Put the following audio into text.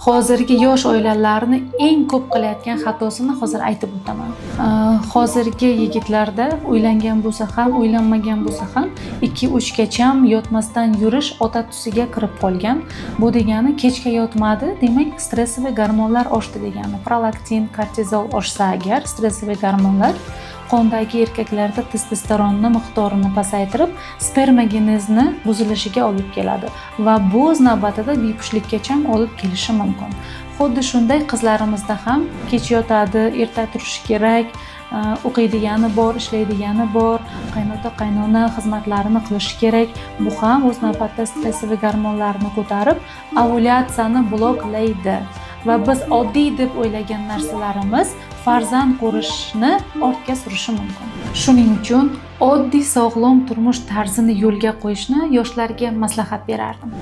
Hozirgi yosh oilalarni eng ko'p qilayotgan xatosini hozir aytib o'taman. Hozirgi yigitlarda uylangan bo'lsa ham, uylanmagan bo'lsa ham 2-3 gacham yotmasdan yurish odat tusiga kirib qolgan. Bu degani kechga yotmadi, demak, стрессовый gormonlar oshdi degani. Prolaktin, kortizol oshsa agar, стрессовый gormonlar qondagi erkaklarda testosteronni miqdorini pasaytirib, spermagenezni buzilishiga olib keladi va bu o'z navbatida bepushtlikkacha olib kelishi mumkin. Xuddi shunday qizlarimizda ham kech yotadi, erta turishi kerak, o'qiydigani bor, ishlaydigani bor, qaynota, qaynona xizmatlarini qilishi kerak. Bu ham o'z navbatida стрессовый gormonlarni ko'tarib, ovulyatsiyani bloklaydi va biz oddiy deb o'ylagan narsalarimiz farzand ko'rishni ortga surishi mumkin. Shuning uchun oddiy sog'lom turmush tarzini yo'lga qo'yishni yoshlarga maslahat berardim.